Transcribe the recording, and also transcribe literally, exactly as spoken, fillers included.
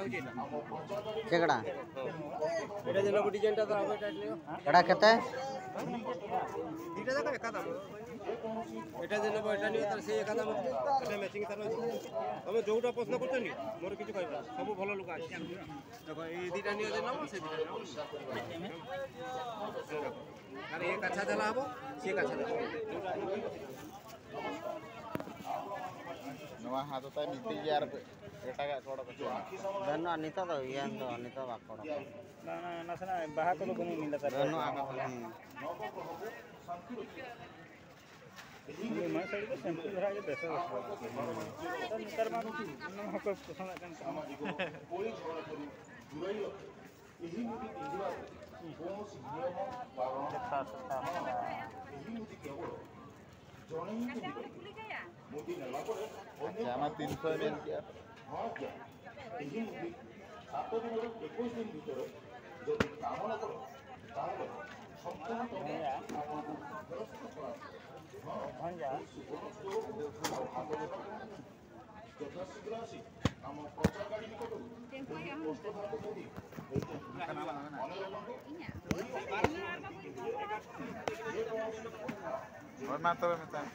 ᱪᱮᱫ ᱠᱟᱱᱟ? ᱮᱴᱟ ᱡᱮᱱᱚ ᱰᱤᱡᱟᱭᱱ ᱴᱟ ᱫᱚ ᱟᱵᱚ ᱮᱴᱟ ᱞᱤᱭᱳ᱾ ᱮᱴᱟ ᱠᱟᱛᱮ? ᱫᱤᱴᱟ ᱫᱟ ᱮᱠᱟ ᱫᱟᱢ᱾ ᱮᱴᱟ ᱡᱮᱱᱚ ᱮᱴᱟ ᱞᱤᱭᱳ ᱛᱟᱨ ᱥᱮ ᱮᱠᱟ ᱫᱟᱢ᱾ ᱮᱴᱟ ମ୍ୟାଚିଂ ତାର ଅଛି। ତମେ ଯୋଉଟା ପସନ୍ଦ କରୁଛନ୍ତି, ମୋର କିଛି କହିବା, ସବୁ ଭଲ ଲୁଗା ଅଛି। ଦେଖ, ଏଇ ଦିଟା ନିଅ ଯେ ନବ, ସେ ଦିଟା ନିଅ। ଆରେ ଏ କାଛା ଦେଲା ହବ, ସେ କାଛା ଦେଲା ହବ। ᱱᱚᱣᱟ ᱦᱟᱛ ᱛᱟᱭ ᱢᱤᱫᱴᱤᱡ ᱜᱮ ᱟᱨ ᱮᱴᱟᱜᱟᱜ ᱠᱚ ᱚᱰᱚᱠ ᱦᱚᱪᱚᱭᱟ᱾ ᱵᱟᱹᱱᱩᱜᱼᱟ ᱱᱤᱛᱚᱜ ᱫᱚ, ᱤᱭᱟᱹ ᱫᱚ ᱱᱤᱛᱚᱜ ᱵᱟᱠᱚ ᱚᱰᱚᱠᱟ᱾ ᱵᱟᱝ, ᱱᱟᱥᱮᱱᱟᱜ ᱵᱟᱦᱟ ᱠᱚᱫᱚ ᱵᱟᱹᱱᱩᱜ ᱢᱮᱱ ᱞᱮᱫᱟ᱾ ᱵᱟᱹᱱᱩᱜᱼᱟ, ᱦᱩᱸ᱾ ᱩᱱᱤ ᱢᱟ ᱥᱟᱹᱲᱤ ᱫᱚ ᱥᱤᱢᱯᱤᱞ ᱫᱷᱟᱨᱟ ᱜᱮ ᱵᱮᱥᱟ᱾ ᱱᱮᱛᱟᱨ ᱢᱟ ᱱᱚᱣᱟ ᱦᱚᱸᱠᱚ ᱯᱚᱥᱚᱸᱫᱟᱜ ᱠᱟᱱ ᱛᱟᱦᱮᱸᱱᱟ᱾ ᱟᱪᱪᱷᱟ, ᱟᱢᱟᱜ ᱛᱤᱱᱥᱚ ᱮᱢ ᱮᱢ ᱠᱮᱜᱼᱟ᱾ ᱦᱳᱭ, ᱢᱟ ᱛᱚᱵᱮ ᱢᱮᱛᱟᱭ ᱢᱮ᱾